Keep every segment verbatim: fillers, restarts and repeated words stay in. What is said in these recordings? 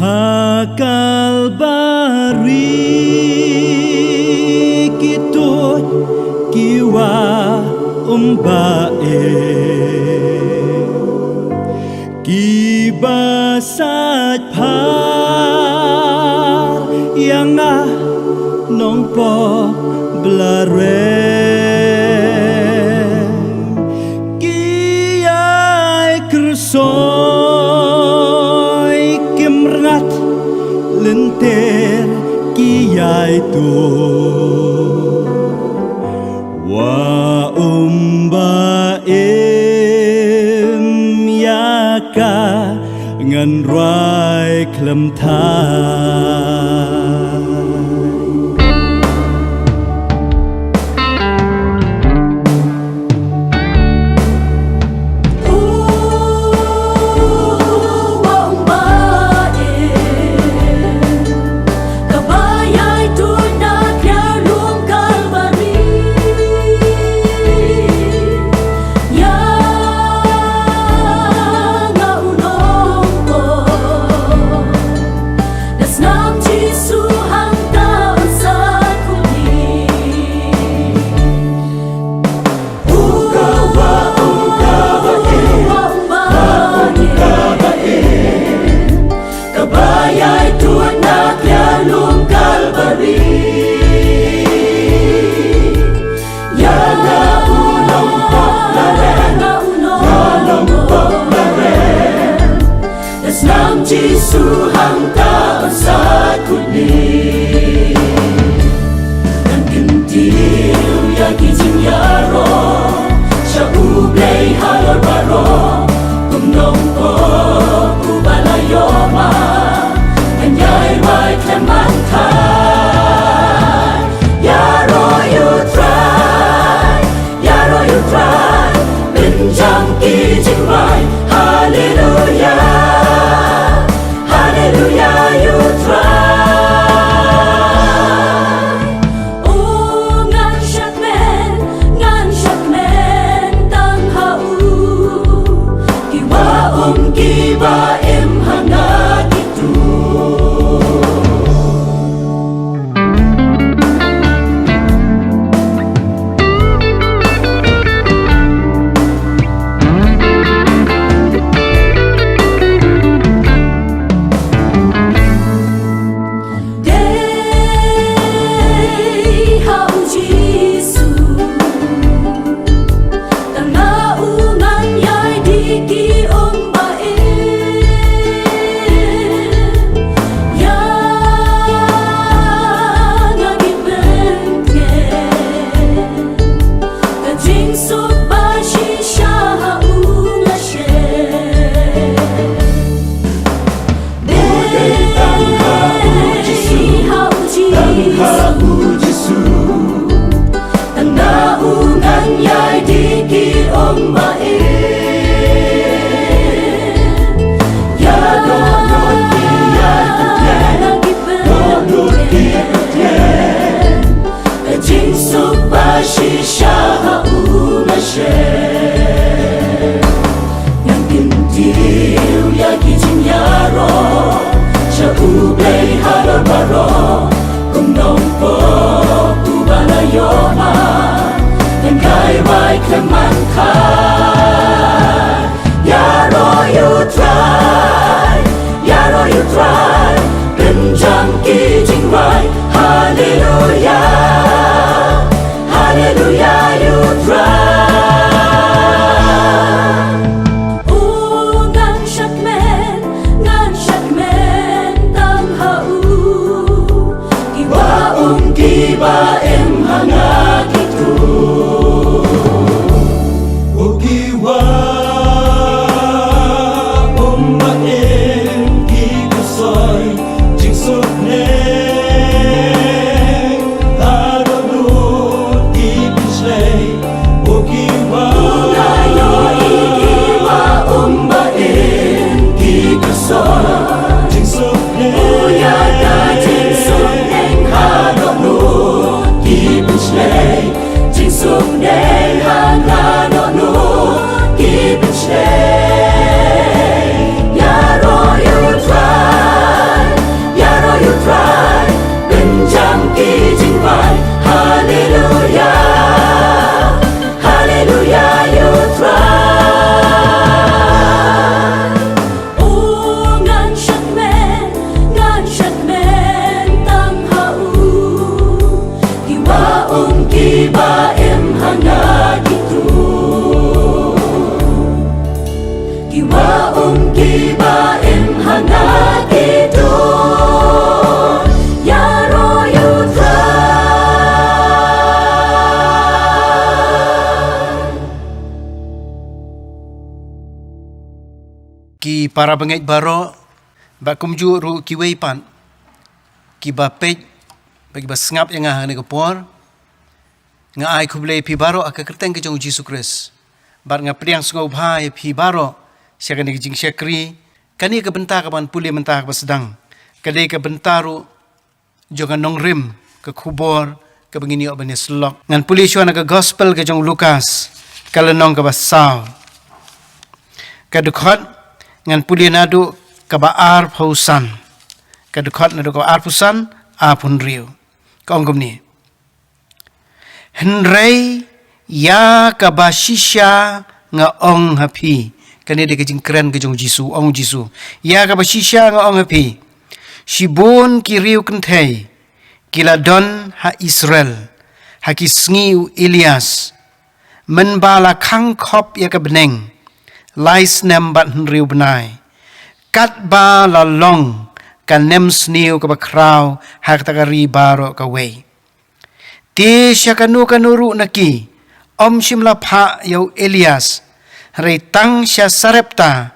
Ha Kalbari ki tuid ki wah um ba im, ki ba sait phar ïa nga nongpop bla rem. Ki ïai kyrsoi kim rngat, lynter ki ïai tuid. Wah um ba im ïa ka, ngan rwai khlem thait. Jisu hangta ban sait kut ni. Ngan kyntiew ïa ki jingïaroh sha U Blei halor baroh, kum nongpop uba la ïoh ma, ngan ïai rwai khlem man thait. Ïaroh ïa U Trai, ïaroh ïa U Trai, pynjam ki jingrwai, Haleluya, Haleluya ïa U Trai. O ngan shakmen, ngan shakmen tang ha u, ki wah um kiba im ha nga ki tuid. Dei ha u Jisu, tang na u ngan ïai dih ki um ba im. Ïa nga ki pynkmen, ka jingsuk ba shisha ha u nga shem. Dei ha u Jisu, dei ha u Jisu, tang na u ngan ïai dih ki um ba im. Ïa dohnud ki ïai kyntien, dohnud ki kyntien, ka jingsuk ba shisha ha u nga shem. Ngan kyntiew ïa ki jingïaroh sha U Blei halor baroh, kum nongpop uba la ïoh ma, ngan ïai rwai khlem man thait. Ïaroh ïa U Trai, ïaroh ïa U Trai, pynjam ki jingrwai, Haleluya, Haleluya ïa U Trai. U ngan shakmen, ngan shakmen tang ha u, ki wah um kiba im ha nga ki tuid. U ki wah um ba im ki kyrsoi jingsuk ne. Kiba im ha nga ki don ïaroh ïa U Trai. Ki para bangeit baroh, bad kumjuh ruh kiwei pat kiba peit bad kiba sngap ïa nga ha kane ka por. Nga ai khublei ïa phi baroh ha ka kyrteng ka jong U Jisu Khrist. Bad nga pdiang sngewbha ïa phi baroh sha kane ka jingshakri, kane ka bynta kaban pule mynta kaba sdang. Ka dei ka bynta ruh jong ka nongrim, ka khubor kaba ngin ïoh ban ïasyllok. Ngan pule shuwa na ka Gospel ka jong u Lukas, ka lynnong kaba saw. Ka dkhot ngan pule naduh kaba arphew san. Ka dkhot naduh kaba arphew san, arphew hynriew. Ka ong kumne: Hynrei ïa kaba shisha nga ong ha phi. Kane dei ka jingkren ka jong U Jisu, ong U Jisu: Ïa kaba shisha nga ong ha phi, shibun ki riew kynthei ki la don ha Israel ha ki sngi u Elias, mynba la khang khop ïa ka bneng lai snem bad hynriew bnai, katba la long ka nemsniew kaba khraw ha kata ka ri baroh kawei. Te sha kano kano ruh na ki, ym shym la phah ïa u Elias, hynrei tang sha Sarepta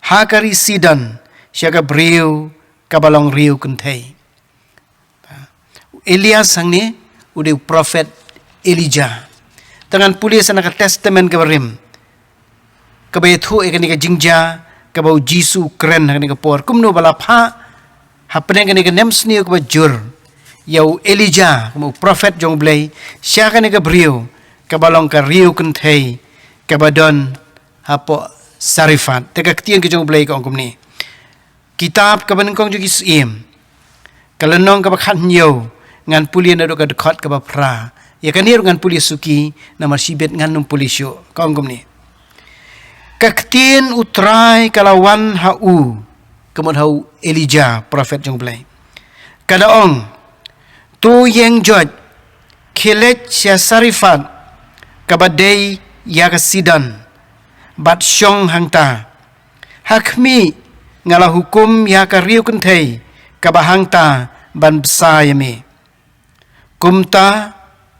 ha ka ri Sidon, sha ka briew kaba long riew kynthei. U Elias hangne u dei u prophet Elijah. Te ngan pule sa na ka Testament kaba rim, kaba ïathuh ïa kane ka jingjia kaba U Jisu u kren ha kane ka por, kumno ba la phah hapdeng kane ka nemsniew kaba jur ïa u Elijah, kum u prophet jong U Blei, sha kane ka briew kaba long ka riew kynthei kaba don hapoh Sarephat. Te ka ktien ka jong U Blei ka ong kumne. Kitab kaba nyngkong jong ki Syiem, ka lynnong kaba khathynñiew, ngan pule naduh ka dkhot kaba phra. Ïa kane ruh ngan pule suki, namar shibit ngan ym pule shuh. Ka ong kumne: Ka ktien U Trai ka la wan ha u, ka mut ha u Elijah, prophet jong U Blei. Ka da ong: To ïeng joit, khie leit sha Sarephat, kaba dei ïa ka Sidon, bad shong hangta. Ha khmih, nga la hukum ïa ka riew kynthei kaba hangta ban bsa ïa me. Kumta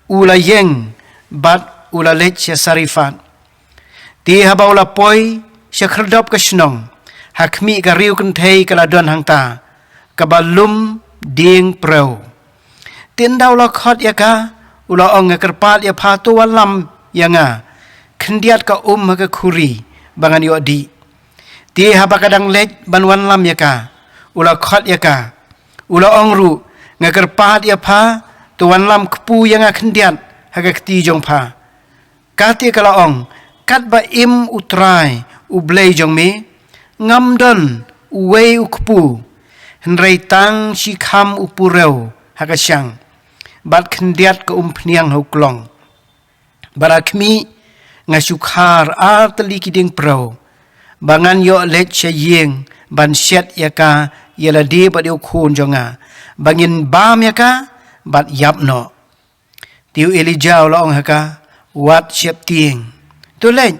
u la ïeng bad u la leit sha Sarephat. Te haba u la poi sha khyrdop ka shnong, ha khmih ka riew kynthei ka la don hangta, kaba lum dieng preu. Te ynda u la khot ïa ka, u la ong: Nga kyrpad ïa pha, to wallam ïa nga khyndiat ka um ha ka khuri ba ngan ïoh dih. Te haba ka dang leit ban wallam ïa ka, u la khot ïa ka, u la ong ruh: Nga kyrpad ïa pha, to wallam kpu ïa nga khyndiat ha ka kti jong pha. Kata ka la ong: Katba im U Trai U Blei jong me, ngam don uwei u kpu, hynrei tang shi kham u purew ha ka shang, bad khyndiat ka umphniang ha u klong. Bad ha khmih, nga shu khar ar tylli ki dieng preu, ba ngan ïoh leit sha ïing ban shet ïa ka, ïa lade bad ïa u khun jong nga, ba ngin bam ïa ka bad ïap noh. Te u Elijah u la ong ha ka: Wat sheptieng, to leit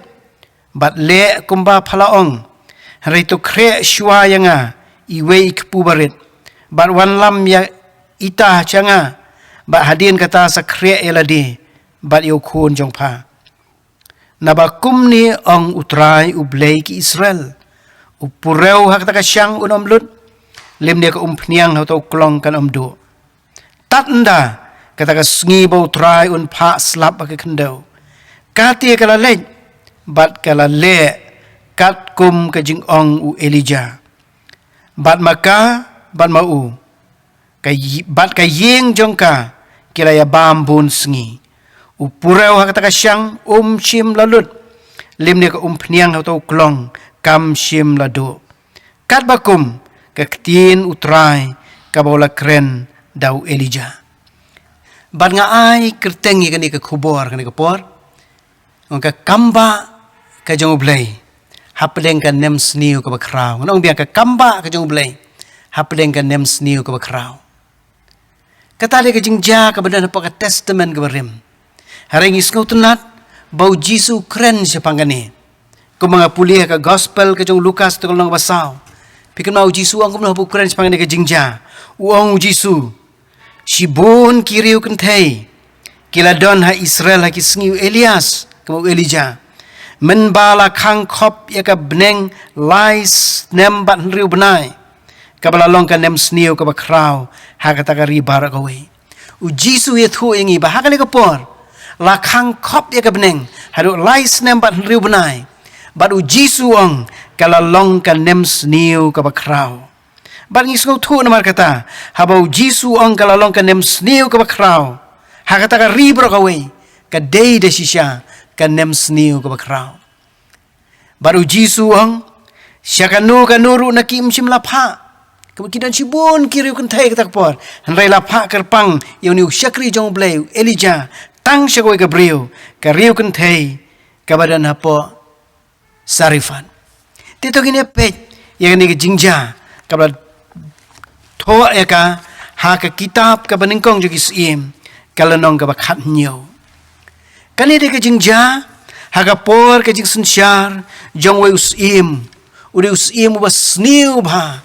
bad leh kumba pha la ong. Hynrei to khreh shuwa ïa nga iwei i kpu barit, bad wallam ïa ita sha nga, bad hadien kata sa khreh ïa lade bad ïa u khun jong pha. Naba kumne ong U Trai U Blei ki Israel: U purew ha kata ka shang un ym lut, lymne ka umphniang ha uta u klong kan ym duh, tad ynda kata ka sngi ba U Trai un phah slap ha ka khyndew. Kata ka la leit bad ka la leh katkum ka jingong u Elijah. Bad ma ka, bad ma u, ka yi-, bad ka ïing jong ka, ki la ïa bam bun sngi. U purew ha kata ka shang um shym la lut, lymne ka umphniang ha uta u klong kam shym la duh. Katba kum ka ktien U Trai kaba u la kren da u Elijah. Bad nga ai kyrteng ïa kane ka khubor, kane ka por, ong ka kambah ka jong U Blei hapdeng ka nemsniew kaba khraw. Ngan ong biang: ka kambah ka jong U Blei hapdeng ka nemsniew kaba khraw. Kata dei ka jingjia kaba don hapoh ka Testament kaba rim. Hynrei ngi sngewtynnat ba U Jisu u kren shaphang kane. Kumba nga pule ha ka gospel ka jong u Lukas, katei ka lynnong ba saw, phi kynmaw u Jisu u ong kumno haba u kren shaphang kane ka jingjia. U ong u Jisu, shibun ki riew kynthei ki la don ha Israel ha ki sngi u Elias, kumba u Elijah, mynba la khang khop ïa ka bneng lai snem bad hynriew bnai, kaba la long ka nemsniew kaba khraw ha kata ka ri baroh kawei. U Jisu u ïathuh ïa ngi ba ha kane ka por la khang khop ïa ka bneng haduh lai snem bad hynriew bnai, bad u Jisu u ong ka la long ka nemsniew kaba khraw. Bad ngi sngewthuh namar kata, haba u Jisu u ong ka la long ka nemsniew kaba khraw ha kata ka ri baroh kawei, ka dei da shisha ka nemsniew kaba khraw. Bad u Jisu u ong, sha kano kano ruh na ki ym shym la phah. Kumba ki don shibun ki riew kynthei kata ka por, hynrei la phah kyrpang ïa une u shakri jong U Blei, u Elijah, tang sha kawei ka briew, ka riew kynthei kaba don hapoh Sarephath. Te to ngin ïa peit ïa kane ka jingjia kaba la thoh ïa ka ha ka kitab kaba nyngkong jong ki Syiem, ka lynnong kaba khathynñiew. Kane dei ka jingjia ha ka por ka jingsynshar jong uwei u syiem, u dei u syiem uba sniew bha,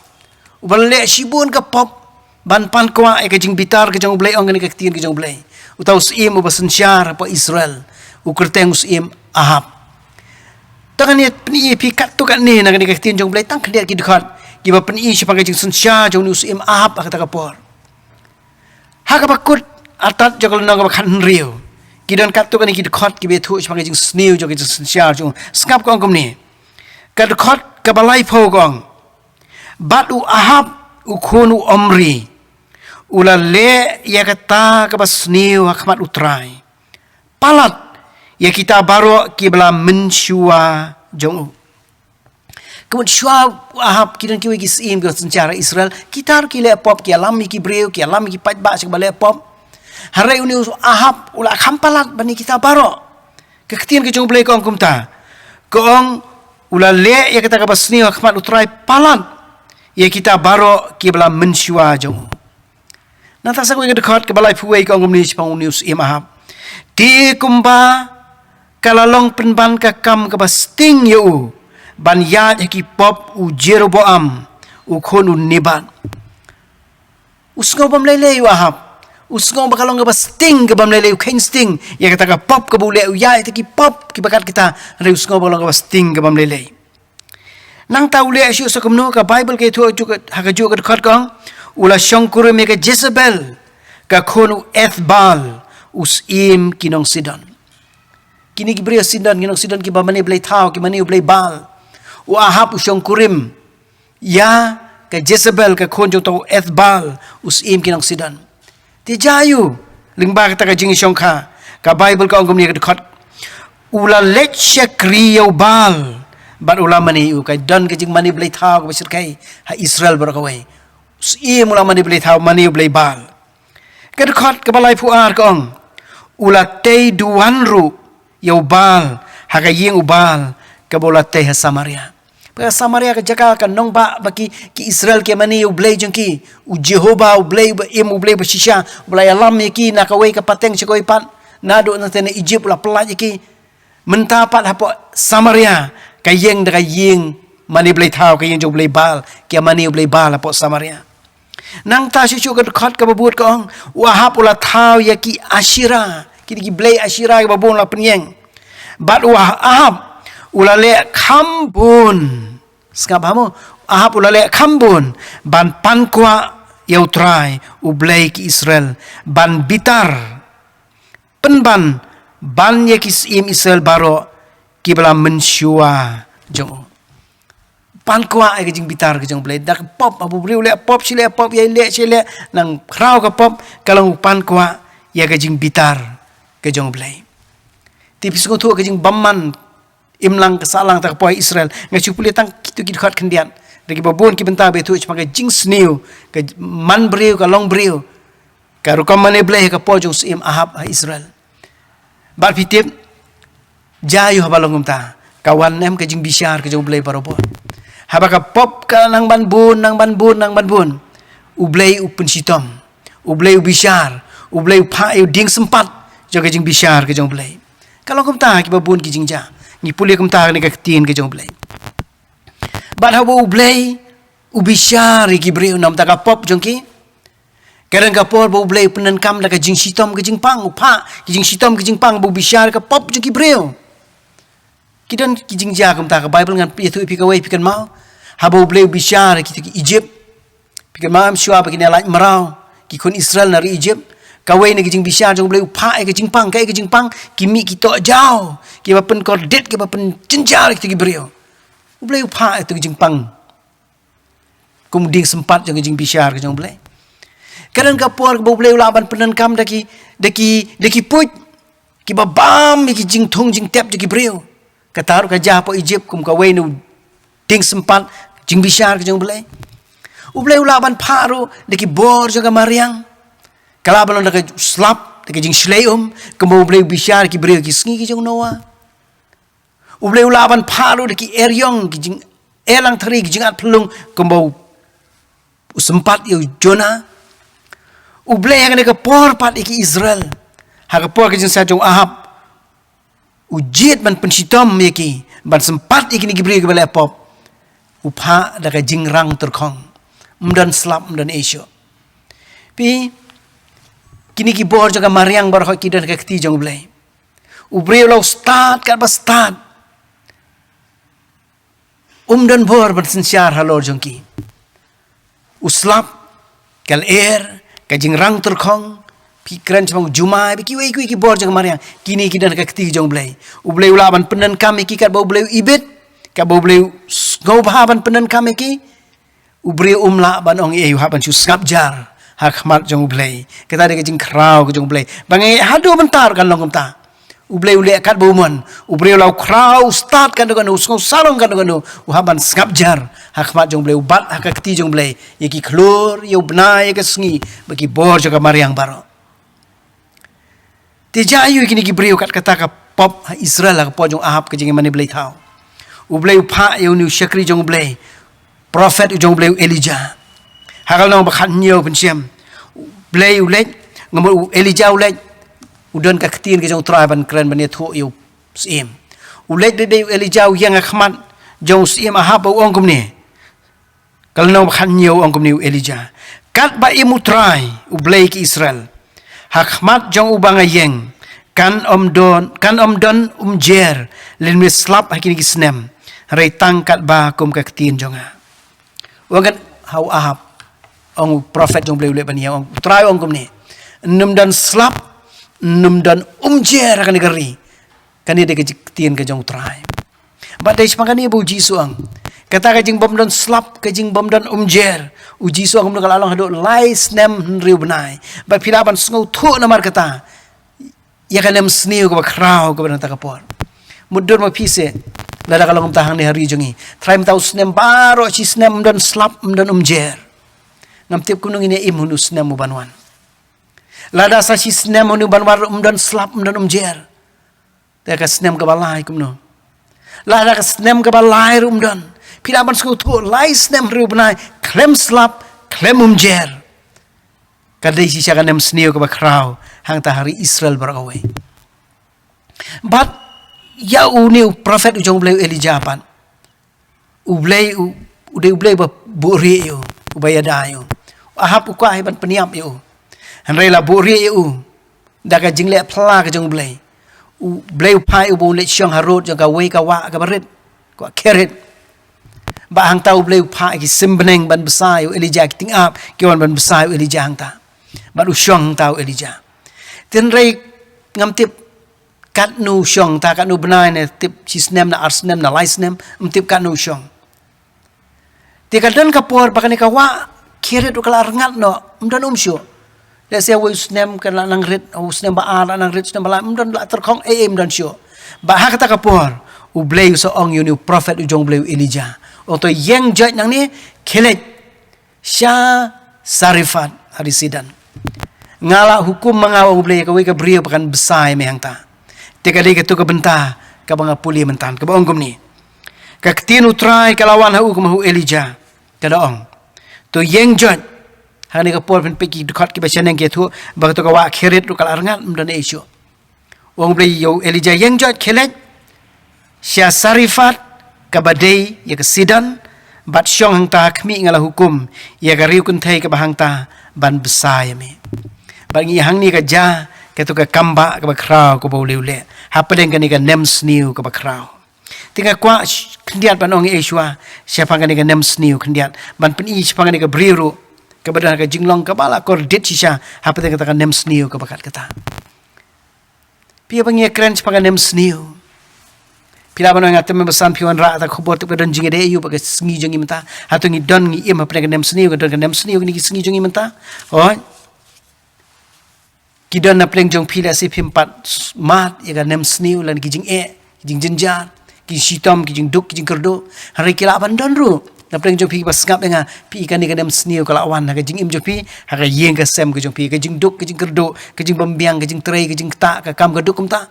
uba leh shibun ka pop ban pan kwah ïa ka jingbitar ka jong U Blei, ong kane ka ktien ka jong U Blei. Uta u syiem uba synshar hapoh Israel, u kyrteng u syiem Ahab. To ngin ïa pyni ïa phi katto katne na kane ka ktien jong U Blei, tang khyndiat ki dkhot kiba pyni shaphang ka jingsynshar jong une u syiem Ahab ha kata ka por. Ha kaba kut artat jong ka lynnong kaba khathynriew, ki don katto katne ki dkhot kiba ïathuh shaphang ka jingsniew jong ka jingsynshar jong u. Sngap, ka ong kumne. Ka dkhot kaba laiphew ka ong, bad u Ahab u khun u Omri u la leh ïa kata kaba sniew ha khmat U Trai, palat ïa kita baroh kiba la mynshuwa jong u. Ka mut shuwa u Ahab ki don kiwei ki syiem kiba synshar ha Israel, kita ruh ki leh pop, ki ïalam ïa ki briew, ki ïalam ïa ki paidbah sha kaba leh pop. Hynrei une u Ahab u la kham palat ban ïa kita baroh. Ka ktien ka jong U Blei ka ong kumta. Ka ong, u la leh ïa kata kaba sniew ha khmat U Trai, palat ïa kita baroh kiba la mynshuwa jong u. Nangta sa kawei ka dkhot kaba laiphew wei ka ong kumne shaphang une u syiem Ahab. Te kumba ka la long pynban ka kam kaba sting ïa u ban ïaid ha ki pop u Jeroboam u khun u Nebat. U sngew bym lei lei u Ahab. U sngew ba ka long kaba sting, kaba bym lei lei, u kheiñ sting ïa kata ka pop kaba u leh, u ïaid ha ki pop kiba kat kita, hynrei u sngew ba ka long kaba sting, kaba bym lei lei. Nangta u leh shuh sa kumno? Ka Baibl ka ïathuh ha kajuh ka dkhot, ka ong, u la shongkurim ïa ka Jezebel, ka khun u Ethbaal, u syiem ki nong Sidon. Kine ki briew Sidon, ki nong Sidon kiba mane blei thaw, ki mane u blei Baal. U Ahab u shongkurim ïa ka Jezebel, ka khun jong uta u Ethbaal, u syiem ki nong Sidon. Te jia aïu lyngba kata ka jingïashongkha? Ka Baibl ka ong kumne ha ka dkhot, u la leit shakri ïa u Baal bad u la mane ïa u. Ka don ka jingmane blei thaw kaba shyrkhei ha Israel baroh kawei. U syiem u la mane blei thaw, mane ïa u blei Baal. Ka dkhot kaba laiphew ar ka ong, u la tei duwan ruh ïa u Baal ha ka ïing u Baal kaba u la tei ha Samaria. Ba ka Samaria ka jaka ka nongbah ba ki, ki Israel ki mane ïa u Blei jong ki, u Jehobah, u Blei uba im, u Blei uba shisha, uba la ïalam ïa ki na kawei ka pateng sha kawei pat, naduh nangta na Egypt u la pyllait ïa ki. Mynta pat hapoh Samaria, ka ïeng da ka ïing mane blei thaw, ka ïeng jong u blei Baal, ki mane ïa u blei Baal hapoh Samaria. Nangta shuh shuh ka dkhot kaba bud ka ong, u Ahab u la thaw ïa ki Asherah, ki, ki blei Asherah kiba bun la pynïeng. Bad u Ahab u la leh kham bun. Sngap ha mo, u Ahab u la leh kham bun ban pan kwah ïa u Trai, u Blei ki Israel, ban bitar pynban ban ïa ki syiem Israel baroh kiba la mynshuwa jong u. Pan kwah ïa ka jingbitar ka jong u Blei da ka pop, haba u briew u leh pop, shi leh pop, ïa leh shi leh, nang khraw ka pop ka long u pan kwah ïa ka jingbitar ka jong u Blei. Te phi sngewthuh ka jingbymman imlang ka sahlang ta ka poi Israel. Nga shu pule tang kito ki dkhot khyndiat da kiba bun ki bynta ba ïathuh shaphang ka jingsniew, ka man briew, ka long briew, ka rukom mane blei ha ka por jong u syiem Ahab ha Israel. Bad phi tip, jia aïu haba long kumta? Ka wan em ka jingbishar ka jong u Blei barabor? Haba ka pop ka nang ban bun, nang ban bun, nang ban bun, u Blei u pynshitom, u Blei u bishar, u Blei u phah ïa u dieng sympat jong ka jingbishar ka jong u Blei. Ka long kumta ha kiba bun ki jingjia. Ngi pule kumta ha kane ka ktien ka jong U Blei. Bad haba U Blei u bishar ïa ki briew namar ka pop jong ki, ka don ka por ba U Blei u pyndonkam da ka jingshitom ka jingpang, u phah ki jingshitom ka jingpang ba u bishar ka pop jong ki briew. Ki don ki jingjia kumta, ka Baibl ngan ïathuh ïa phi kawei, phi kynmaw. Haba U Blei u bishar ïa ki, ki Egypt, phi kynmaw em, shuwa ba kin ïalait mraw ki khun Israel na ri Egypt, kawei na ki jingbishar jong U Blei u phah ïa ka jingpang, kaei ka jingpang? Ki mih ki tohjaw kiba pynkordit, kiba pynjynjar ïa ki briew. U Blei u phah ïa ka jingpang kum dieng sympat jong ka jingbishar ka jong U Blei. Ka don ka por ba U Blei u lah ban pyndonkam da ki, da ki, da ki puit kiba bam ïa ki jingthung jingtep jong ki briew. Kata ruh ka jia hapoh Egypt kum kawei na u dieng sympat jingbishar ka jong U Blei. U Blei u lah ban phah ruh da ki bor jong ka mariang. Ka lah ban long da ka slap, da ka jingshlei um, kumba U Blei u bishar ki briew ki sngi ki jong u Noah. U Blei u lah ban phah ruh da ki eriong, ki jing-, erlangthari, ki jingat phyllung, kumba u, u sympat ïa u Jonah. U Blei ha kane ka por pat ïa ki Israel, ha ka por ka jingsiat jong u Ahab, u jied ban pynshitom ïa ki, ban sympat ïa kine ki briew kiba leh pop, u phah da ka jingrang tyrkhong. Ym don slap, ym don ei shuh. Phi, kine ki bor jong ka mariang baroh ki don ha ka kti jong U Blei. U briew u la stad katba stad, um don bor ban synshar halor jong ki. U slap, ka lyer, ka jingrang tyrkhong, phi kren shaphang u jumai, bad kiwei kiwei ki bor jong ka mariang, kine ki don ha ka kti jong U Blei. U Blei u lah ban pyndonkam ïa ki katba U Blei u ibit, katba U Blei u sngewbha ban pyndonkam ïa ki. U briew um lah ban ong ei, u hap ban shu sngap jar ha khmat jong U Blei. Kata dei ka jingkhraw ka jong U Blei. Ba ngi haduh mynta ruh kan long kumta. U Blei u leh katba u mon. U briew u la khraw, u stad katno katno, u sngew sarong katno katno, u hap ban sngap jar ha khmat jong U Blei, u bat ha ka kti jong U Blei ïa ki khlur, ïa u bnai, ïa ka sngi, bad ki bor jong ka mariang baroh. Te jia aiu ïa kine ki briew kat kata ka pop ha Israel ha ka por jong u Ahab ka jingïamane blei thaw? U Blei u phah ïa une u shakri jong U Blei, prophet u jong U Blei, u Elijah. Ha ka lynnong ba khathynñiew, pynshem. U Blei u leit, nga mut u Elijah u leit, u don ka ktien ka jong U Trai ban kren ban ïathuh ïa u syiem. U leit beit beit u Elijah, u ïeng ha khmat jong u syiem Ahab bad u ong kumne. Ka lynnong ba khathynñiew, ong kumne u Elijah: Katba im U Trai, U Blei ki Israel, ha khmat jong uba nga ïeng, kan ym don, kan ym don umjer lymne slap ha kine ki snem, hynrei tang katba kum ka ktien jong nga. Ong kat ha u Ahab, ong u prophet jong U Blei u leit ban ïeng, ong U Trai ong kumne: Ym don slap, ym don umjer ha kane ka ri. Kane dei ka ktien ka jong U Trai. Bad dei shaphang kane ba U Jisu ong, kata ka jingbym don slap, ka jingbym don umjer, U Jisu ong kumno, ka la long haduh lai snem hynriew bnai. Bad phi lah ban sngewthuh namar kata ïa ka nemsniew kaba khraw kaba don ha kata ka por. Mutdur ma phi seh, lada ka long kumta hangne ha ri jong ngi, trai mynta u snem baroh shi snem ym don slap, ym don umjer. Ngam tip kumno ngin ïa im ha une u snem u ban wan. Lada sa shi snem ha une u ban wan ruh ym don slap, ym don umjer, te ka snem kaba lai kumno? Lada ka snem kaba lai ruh ym don, phi lah ban sngewthuh, lai snem hynriew bnai khlem slap, khlem umjer. Ka dei shisha ka nemsniew kaba khraw hangta ha ri Israel baroh kawei. Bad ïa une u prophet u jong U Blei u Elijah pat, U Blei u, u dei U Blei uba buhrieh ïa u, uba ïada ïa u. U Ahab u kwah hi ban pynïap ïa u, hynrei la buhrieh ïa u da ka jingleh phylla ka jong U Blei. U Blei u phah ïa u ba un leit shong harud jong kawei ka wah kaba rit, ka wah Kerith. Bad hangta U Blei u phah ïa ki sim bneng ban bsa ïa u Elijah, ki tyngab ki wan ban bsa ïa u Elijah hangta. Bad u shong hangta u Elijah. Te hynrei ngam tip katno u shong hangta, katno bnai, ne tip shi snem, ne ar snem, ne lai snem, ym tip katno u shong. Te ka don ka por ba kane ka wah Kerith ruh ka la rngat noh, ym don um shuh. Lehse wei u snem ka la nang rit, u snem ba ar la nang rit, snem ba lai, ym don, la tyrkhong ei ei, ym don shuh. Bad ha kata ka por U Blei u sa ong ïa une u prophet u jong U Blei u Elijah, ong to ïeng joit nangne, khie leit sha Sarephath ha ri Sidon. Nga la hukum ma nga, ong U Blei, ïa kawei ka briew ba kan bsa ïa me hangta. Te ka dei kato ka bynta kaba nga pule mynta, kaba ong kumne: Ka ktien U Trai ka la wan ha u kum ha u Elijah, ka da ong, to ïeng joit. Hangne ka por phin peit ki dkhot kiba shaneng ki ïathuh ba kato ka wah Kerith ruh ka la rngat, ym don ei shuh. Ong U Blei ïa u Elijah, ïeng joit, khie leit. Sha Sarefat, kaba dei ïa ka Sidon, bad shong hangta ha khmih nga la hukum ïa ka riewkynthei kaba hangta ban bsa ïa me. Bad ngi hangne ka jia kato ka kambah kaba khraw kaba u leh u leh hapdeng kane ka nemsniew kaba khraw. Te nga kwah sh-, khyndiat ban ong ïa shuwa shaphang kane ka nemsniew khyndiat, ban pyni shaphang kane ka briew ruh kaba don ha ka jinglong kaba la kordit shisha hapdeng kata ka nemsniew kaba kat kata. Phi ïa ba ngi ïa kren shaphang ka nemsniew. Phi lah ban ong, nga tymmen basan phi wanrah ta khubor, tip ka don jingïadei aïu bad ka sngi jong ngi mynta. Hato ngi don, ngi im hapdeng ka nemsniew, ka don ka nemsniew kine ki sngi jong ngi mynta? Hooid. Ki don na pdeng jong phi, lehse phim pat mad ïa ka nemsniew lane ki jingeh, ki jingjynjar, ki jingshitom, ki jingduk, ki jingkyrduh. Hynrei ki lah ban don ruh na pdeng jong phi kiba sngap ïa nga. Phi, kane ka nemsniew ka la wan ha ka jingim jong phi, ha ka ïing ka sem ka jong phi, ka jingduk, ka jingkyrduh, ka jingbymbiang, ka jingtrei, ka jingktah, ka kam ka duk kumta.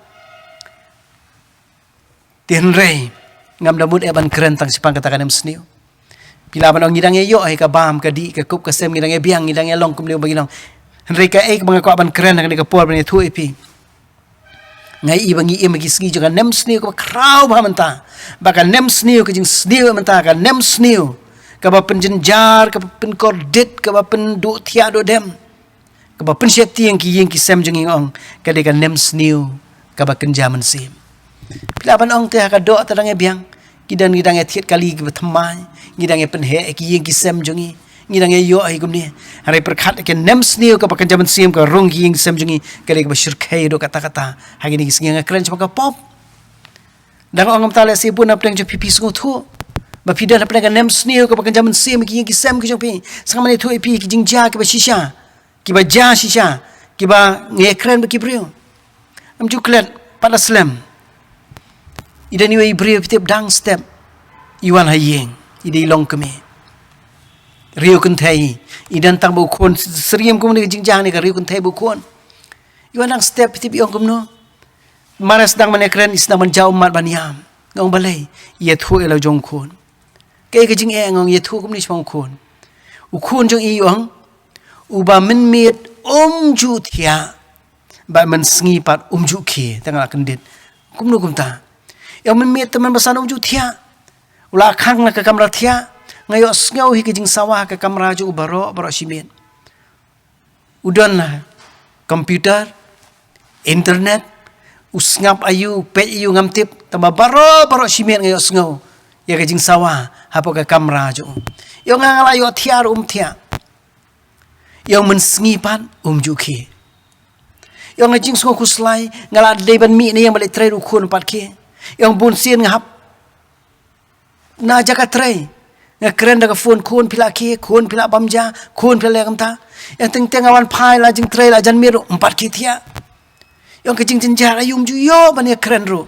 Te hynrei ngam da mut eh ban kren tang shaphang kata ka nemsniew. Phi lah ban ong, ngi dang ïa ïoh hi ka bam ka dih, ka kup ka sem, ngi dang ïa biang, ngi dang ïa long kumne ba ngi long. Hynrei kaei kaba nga kwah ban kren ha kane ka por ban ïathuh ïa phi, nga i ba ngi im ha ki sngi jong ka nemsniew kaba khraw bha mynta. Ba ka nemsniew, ka jingsniew mynta, ka nemsniew kaba pynjynjar, kaba pynkordit, kaba pynduh thiah duh dem, kaba pynsheptieng ki ïing ki sem jong ngi, nga ong, ka dei ka nemsniew kaba kynja mynsiem. Phi lah ban ong, te ha ka doh te dang ïa biang, ki don, ngi dang ïa thied kali kiba thymmai, ngi dang ïa pynheh ki ïing ki sem jong ngi, ngi dang ïa ïoh hi kumne. Hynrei pyrkhat ïa ka nemsniew kaba kynja mynsiem ka rung ki ïing ki sem jong ngi, ka dei kaba shyrkhei duh katta katta. Ha kine ki sngi nga kren shaphang ka pop. Dang ong mynta, lehse bun na pdeng jong phi phi sngewthuh ba phi don hapdeng ka nemsniew kaba kynja mynsiem ki ïing ki sem ki jong phi. Sngewbha ban ïathuh ïa phi ki jingjia kiba shisha, kiba jia shisha, kiba nga ïa kren bad ki briew. Ym ju klet, pat la slem. I don iwei i briew, phi tip, dang step i wan ha ïing, i dei i longkmie, riewkynthei. I don tang bad u khun, syriem kumne ka jingjia ne, ka riewkynthei bad u khun. I wan dang step, phi tip i ong kumno? Mar sdang ban ïa kren, i sdang ban jaw ummat ban ïam. Nga ong, balei? Ïathuh ïa la u jong u khun. Kaei ka jingeh? Nga ong, ïathuh kumne shaphang u khun. U khun jong i, i ong, uba mynmiet um ju thiah, bad mynsngi pat um ju khie. Te nga la kyndit. Kumno kumta? I ong, mynmiet te mynbasan um ju thiah. U la khang la ka kamra thiah. Nga ïohsngew hi ka jingsawa ha ka kamra jong u baroh baroh shi miet. U don la computer, internet, u sngap aïu, u peit aïu, ngam tip, tangba baroh baroh shi miet nga ïohsngew ïa ka jingsawa hapoh ka kamra jong u. I ong, nga, nga la ïoh thiah ruh um thiah. I ong, mynsngi pat um ju khie. I ong, ha jingsngew khuslai, nga la dei ban mih na ïing ban leit trei ruh u khun um pat khie. I ong, bunsien nga hap na jaka trei, nga kren da ka phone, khun phi la khie, khun phi la bam ja, khun phi la leh kumta. I ong, teng teng nga wan phai la jingtrei la jan miet ruh um pat khie thiah. I ong, ka jingjynjar aïu, um ju ïoh ban ïa kren ruh.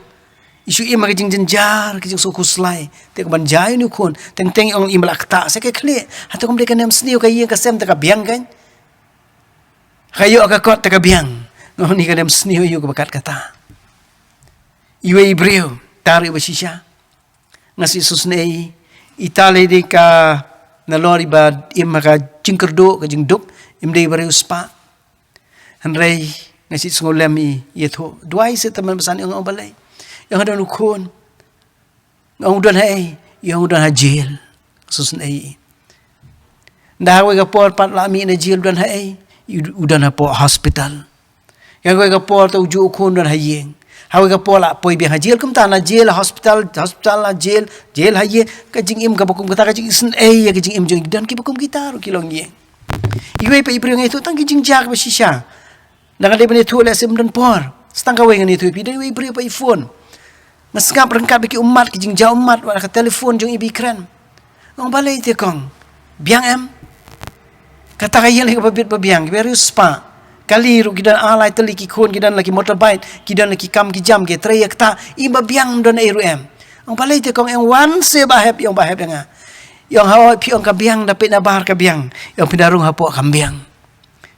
I shu im ha ka jingjynjar, ka jingsngew khuslai. Te ka ban ja ïa une u khun, teng teng i ong, im ba la ktah se ka khlieh. Hato kam dei ka nemsniew, ka ïing ka sem te ka biang kan? Ka ïoh ka kot te ka biang. Nga ong, ne ka nemsniew aïu kaba kat kata? Iwei i briew, tar iba shisha. Nga sngewsynei, i ta lei dei ka nalor iba im ha ka jingkyrduh, ka jingduk, im dei iba riewspah. Hynrei nga sngewlem, i ïathuh, duwai seh te mynbasan. I ong, balei? I ong, don u khun. Nga ong, u don haei? I ong, u don ha jail. Sngewsynei. Nda ha kawei ka por pat la mih na jail, u don haei? U, u don hapoh hospital. Ïa kawei ka por te u juh u khun don ha ïing. Ha kawei ka por la poi biang ha jail, kumta na jail, hospital, hospital, ha jail, jail ha ïing. Ka jingim kaba kum kata, ka jingisynei ïa ka jingim jong, don kiba kum kita ruh ki long ïing. Iwei pa i briew nga ïathuh tang ki jingjia kiba shisha. Nga dei ban ïathuh lehse ym don por. Sa tang kawei ngan ïathuh ïa phi, don iwei i briew pa i phone. Nga sngap ryngkat bad ki ummat, ki jingjia ummat, wat ha ka telephone jong i ba i kren. Nga ong, balei te kong? Biang em? Kata ka ïing lei kaba bit ba biang, kiba riewspah. Kali ruh ki don ar lai tylli ki khun, ki don la ki motorbike, ki don la ki kam ki jam, ki trei ïa kata, im ba biang, ym don ei ruh em? Ong, balei te kong? Ong, wan seh ba hep, ong ba hep ïa nga. Ong, hooid, phi ong ka biang, da peit na bar ka biang. Ong, phi da rung hapoh kam biang.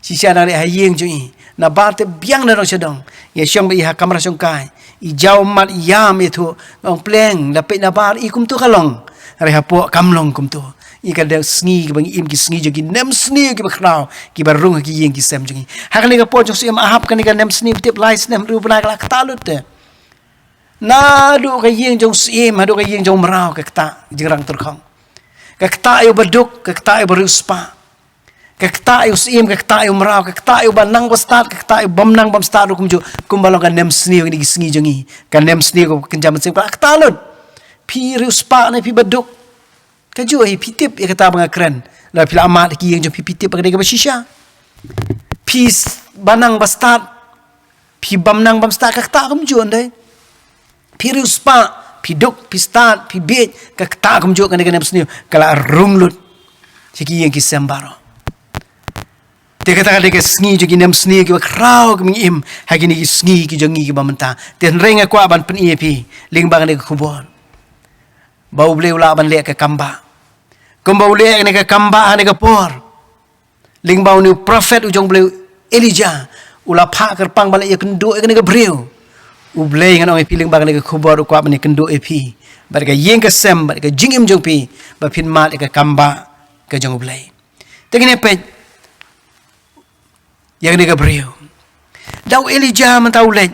Shisha nang leh ha ïing jong i, na bar te biang na dong sha dong. Ïa shong bad i ha kamra shongkai, i jaw mat ïam ïathuh, nga ong, pleng, da peit na bar i kumto ka long. Hynrei hapoh kam long kumto. I ka dei sngi kiba ngi im, ki sngi jong ki nemsniew kiba khraw, kiba rung ha ki ïing ki sem jong i. Ha kane ka por jong u Syiem Ahab, kane ka nemsniew, tip, lai snem hynriew bnai ka la ktah lut te. Naduh ka ïing jong u syiem haduh ka ïing jong u mraw ka ktah jingrang tyrkhong. Ka ktah ïa u baduk, ka ktah ïa u bariewspah. Ka ktah ïa u syiem, ka ktah ïa u mraw, ka ktah ïa u banang bastad, ka ktah ïa u bymnang bymstad ruh kumjuh, kumba long ka nemsniew kine ki sngi jong ngi. Ka nemsniew ka kynja mynsiem ka la ktah lut. Phi riewspah ne phi baduk. Kajuh hi phi tip ïa kata ba nga kren. Lada phi la mad ha ki ïing jong phi phi tip ba ka dei kaba shisha. Phi s-, banang bastad. Phi bymnang bymstad ka ktah kumjuh ndei. Phi riewspah, phi duk, phi stad, phi bieit, ka ktah kumjuh kane ka nemsniew ka la rung lut sha ki ïing ki sem baroh. Te kata ka dei ka sngi jong ki nemsniew kiba khraw kiba ngi im ha kine ki sngi ki jong ngi kiba mynta. Te hynrei nga kwah ban pyni ïa phi lyngba kane ka khubor ba U Blei u lah ban leh ka kambah. Kumba u leh kane ka kambah ha kane ka por. Lyngba une u prophet u jong U Blei u Elijah, u la phah kyrpang ban leit ïakynduh ïa kane ka briew. U Blei, ngan ong ïa phi, lyngba kane ka khubor u kwah ban ïakynduh ïa phi bad ka ïing ka sem bad ka jingim jong phi ba phin mad ïa ka kambah ka jong U Blei. Te ngin ïa peit ïa kane ka briew. Da u Elijah mynta u leit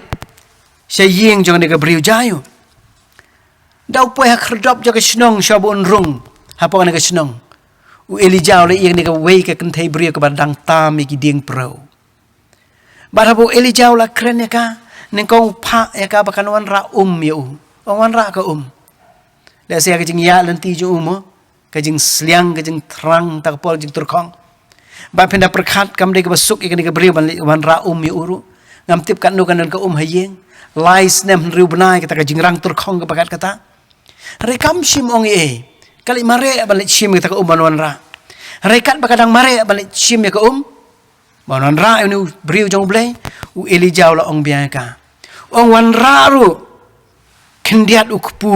sha ïing jong kane ka briew, jia aïu? Da u poi ha khyrdop jong ka shnong sha ba un rung hapoh kane ka shnong. U Elijah u leit ïa kane kawei ka kynthei briew kaba dang tam ïa ki dieng pyrshah. Bad haba u Elijah u la kren ïa ka, nyngkong u phah ïa ka ba kan wanrah um ïa u. Ong wanrah ka um. Lehse ïa ka jingïaid lynti jong u mo, ka jingsliang, ka jingthrang, ta ka por jingtyrkhong. Ba phin da pyrkhat kam dei kaba suk ïa kane ka briew ban leit wanrah um ïa u ruh. Ngam tip katno kan don ka um ha ïing. Lai snem hynriew bnai kata ka jingrang tyrkhong kaba kat kata. Hynrei kam shym ong ei ei. Ka leit mareh ban leit shim ïa kata ka um ban wanrah. Hynrei katba ka dang mareh ban leit shim ïa ka um ban wanrah ïa une u briew jong U Blei, u Elijah u la ong biang ïa ka. Ong wanrah ruh khyndiat u kpu.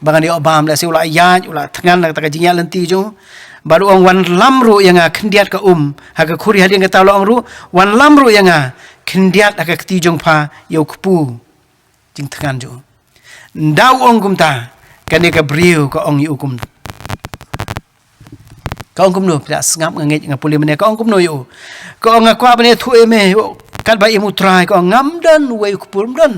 Ba ngan ïoh bam, lehse u la ïaid, u la thngan na kata ka jingïaid lynti jong u. Bad u ong wanlam ruh ïa nga khyndiat ka um. Ha ka khuri hadien kata u la ong ruh, wanlam ruh ïa nga khyndiat ha ka kti jong pha ïa u kpu jingthngan jong u. Nda u ong kumta, kane ka briew ka ong ïa u kum. Ka ong kumno, phi la sngap, nga ngeit nga pule mynne, ka ong kumno ïa u. Ka ong nga kwah ban ïathuh ïa me, katba im U Trai, ka ong ngam don uwei u kpu ruh ym don.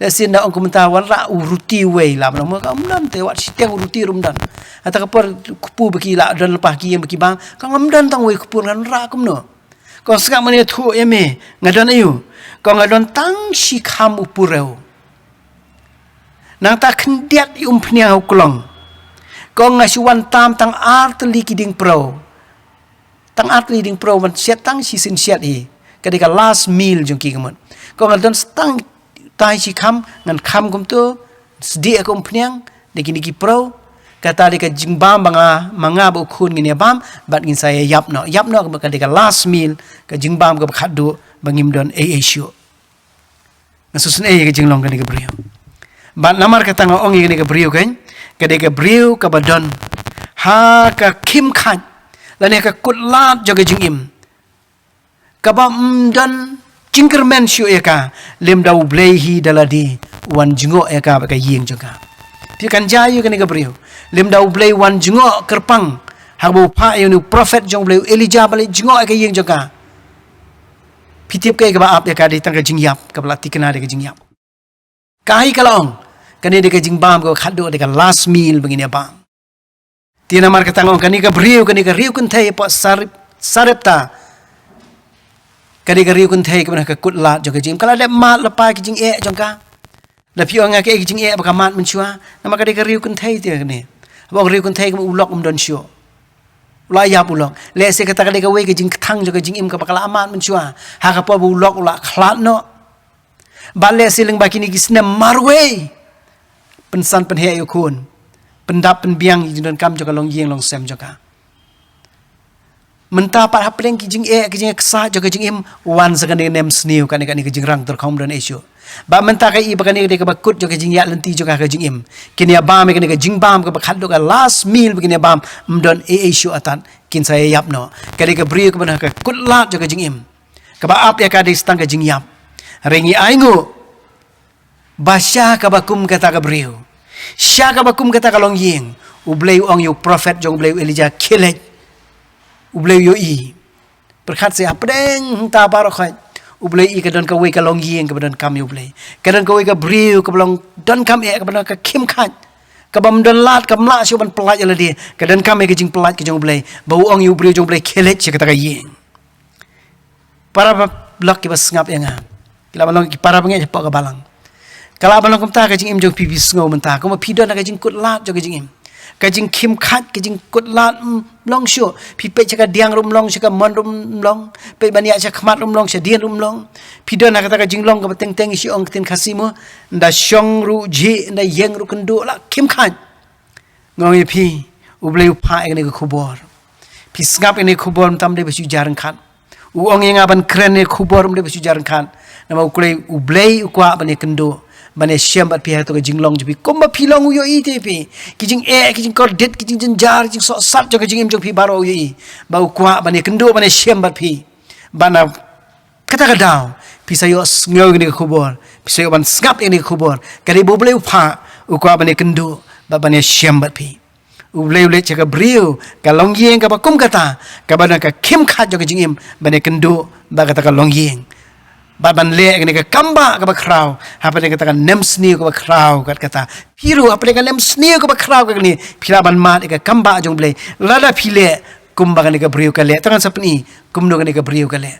Lehse nda ong kumta wanrah u ruti uwei la ban ong mo, ka ong ym don te wat shiteng u ruti ruh ym don. Hata ka por kpu ba ki la don lypa ha ki ïing ba ki bam, ka ong ngam don tang uwei u kpu, ngan wanrah kumno. Ka ong sngap, ngan ïathuh ïa me, nga don aïu. Ka ong nga don tang shi kham u purew. Nangta khyndiat ïa u umphniang ha u klong. Ka ong nga shu wan tam tang ar tylli ki dieng pyrshah. Tang ar tylli dieng pyrshah ban siat tang shisien siat hi. Ka dei ka last meal jong ki ka mut. Ka ong nga don tang tai shi kham, ngan kham kumto, sdieh ïa ka umphniang da kine ki pyrshah. Kata dei ka jingbam ba nga, ma nga bad u khun ngin ïa bam bad ngin sa ïa ïap noh. Ïap noh ka mut ka dei ka last meal, ka jingbam kaba khatduh ba ngim don ei ei shuh. Nga sngewsynei ïa ka jinglong kane ka briew. Bad namar kata nga ong ïa kane ka briew kan, ka dei ka briew kaba don ha ka khim khat lane ka kutlad jong ka jingim. Kaba ym don jingkyrmen shuh ïa ka lymda U Blei hi da lade wan jngoh ïa ka bad ka ïing jong ka. Phi kan jia ïa kane ka briew lymda U Blei wan jngoh kyrpang haba u phah ïa une u prophet jong U Blei u Elijah ban leit jngoh ïa ka ïing jong ka. Phi tip kaei kaba ap ïa ka? Dei tang ka jingïap, kaba la thikna da ka jingïap. Kaei ka la ong? Kane dei ka jingbam kaba khatduh, dei ka last meal ba ngin ïa bam. Te namar kata nga ong kane ka briew, kane ka riew kynthei hapoh Sarep-, Sarepta. Kane ka riew kynthei kaba na ka kutlad jong ka jingim, ka la dep mad lypa ki jingeh jong ka. La phi ong nga kaei ki jingeh ba ka mad mynshuwa. Namar ka dei ka riew kynthei te kane. Haba ong riew kynthei ka mut u lok um don shuh. U la ïap u lok. Lehse kata ka dei kawei ka jingkthang jong ka jingim kaba ka la mad mynshuwa. Ha ka por ba u lok u la khlad noh. Bad lehse lyngba kine ki snem marwei, pynsan pynheh ïa u khun, pyndap pynbiang ïa ki jingdonkam jong ka longïing longsem jong ka. Mynta pat hapdeng ki jingeh, ki jingeh ksa jong ka jingim, wan sa kane ka nemsniew, kane, kane ka jingrang tyrkhong, ym don ei shuh. Bad mynta ka i ba kane ka dei kaba kut jong ka jingïaid lynti jong ka, ka jingim. Kin ïa bam ïa kane ka jingbam kaba khatduh, ka last meal ba kin ïa bam, ym don ei ei shuh, atat kin sa ïa ïap noh. Ka dei ka briew kaba na ka kutlad jong ka jingim. Kaba ap ïa ka dei tang ka jingïap. Hynrei ngi ainguh ba sha kaba kum kata ka briew, sha kaba kum kata ka longïing, U Blei u ong ïa u prophet jong U Blei u Elijah, khie leit. U Blei u ïohi. Pyrkhat seh, hapdeng hangta baroh khoit, U Blei i ka don kawei ka longïing kaba donkam ïa U Blei. Ka don kawei ka briew kaba long donkam eh, kaba don ka khim khat, kaba ym don lad, kam lah shuh ban pyllait ïa lade. Ka donkam eh ka jingpyllait ka jong U Blei, ba u ong ïa u briew jong U Blei, khie leit sha kata ka ïing. Para ba lok kiba sngap ïa nga, ki lah ban long ki para bangeit hapoh ka balang. Ka lah ban long kumta ka jingim jong phi, phi sngew mynta kumba phi don ha ka jingkut lad jong ka jingim. Ka jingkhim khat, ka jingkut lad, mm, ym long shuh. Phi peit sha ka diang ruh ym long, sha ka mon ruh ym long. Peit ban ïaid sha khmat ruh ym long, shadien ruh ym long. Phi don ha kata ka jinglong kaba teng teng, shu ong ktien Khasi mo, ynda shong ruh jhieh, ynda ïeng ruh kynduh, la khim khat. Nga ong ïa phi, U Blei u phah ïa kane ka khubor. Phi sngap ïa kane ka khubor, ym tam dei ba shu jar ryngkat. U ong ïa nga ban kren ïa ka khubor, ym dei ba shu jar ryngkat. Namar U Blei, U Blei u kwah ban ïakynduh, ban ïashem bad phi ha kato ka jinglong jong phi. Kumba phi long u ïohi te phi. Ki jingeh, ki jingkordit, ki jingjynjar, ki jingsohsat jong ka jingim jong phi baroh u ïohi. Ba u kwah ban ïakynduh, ban ïashem bad phi. Bad na kata ka daw, phi sa ïohsngew ïa kane ka khubor, phi sa ïoh ban sngap ïa kane ka khubor. Ka dei ba U Blei u phah, u kwah ban ïakynduh bad ban ïashem bad phi. U Blei u leit sha ka briew, ka longïing kaba kum kata, kaba don ka khim khat jong ka jingim, ban ïakynduh bad kata ka longïing. Bad ban leh ïa kane ka kambah kaba khraw hapdeng kata ka nemsniew kaba khraw kat kata. Phi ruh hapdeng ka nemsniew kaba khraw kat kane, phi lah ban mad ïa ka kambah jong U Blei lada phi leh kumba kane ka briew ka leh. To ngan sa pyni kumno kane ka briew ka leh.